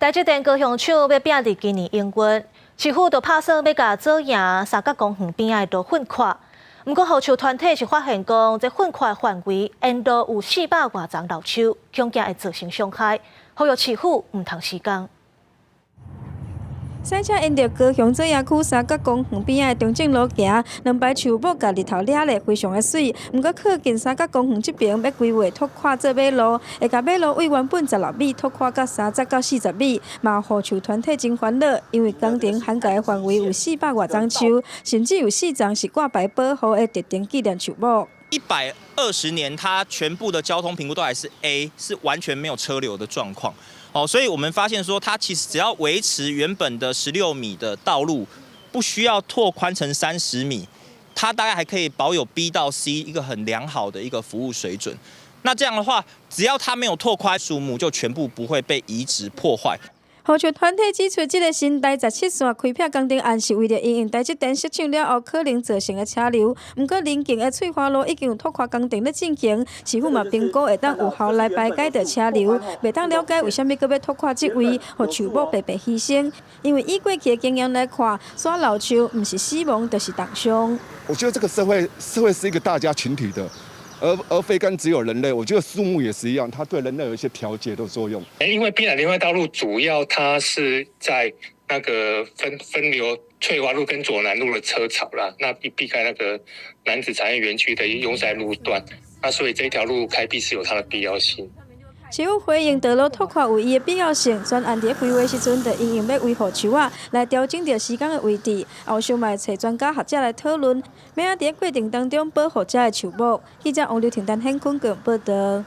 台積電高雄廠欲拼佇今年營運，市府就拍算欲共左營三角公園邊仔的路墘闊。毋過護樹團體是發現講，這墘闊範圍沿路有400外叢老樹，恐驚會造成傷害，呼籲市府毋通施工。賽車沿著高雄左營區三角公園邊仔的中正路行，兩排樹木共日頭掠咧，非常的媠。毋過靠近三角公園這爿欲規劃拓寬做馬路，會共馬路位原本16米拓寬到30到40米，嘛護樹團體真煩惱，因為工程涵蓋的範圍有400外叢樹，甚至有四叢是掛牌保護的特定紀念樹木。 120年，它全部的交通評估都還是 A，是完全沒有車流的狀況。哦，所以我們發現說，它其實只要維持原本的16米的道路，不需要拓寬成30米，它大概還可以保有 B 到 C 一個很良好的一個服務水準。那這樣的話，只要它沒有拓寬，樹木就全部不會被移植破壞。護樹團體指出，這个新台17線開闢工程案是為著因應台積電設廠了後可能造成的車流。毋過鄰近的翠華路已經有拓寬工程咧進行，市府嘛評估會當有效來排解著車流，袂當了解為啥物閣欲拓寬這位，予樹木白白犧牲。因為以過去的經驗來看，徙老樹毋是死亡就是重傷。我覺得這個社會是一個大家群體的。而非單只有人類，我覺得樹木也是一樣，它對人類有一些調節的作用。因為濱海連環道路主要它是在那個分流翠華路跟左楠路的車潮啦，那避開那個楠梓產業園區的擁塞路段，那所以這條路開闢是有它的必要性。市府回應道路拓寬有伊的必要性，專案佇規劃時陣就因應欲維護樹仔，來調整著時間的位置，後續嘛會揣專家學者來討論，欲按怎佇過程當中保護遮的樹木。記者王劉婷、陳顯坤報導。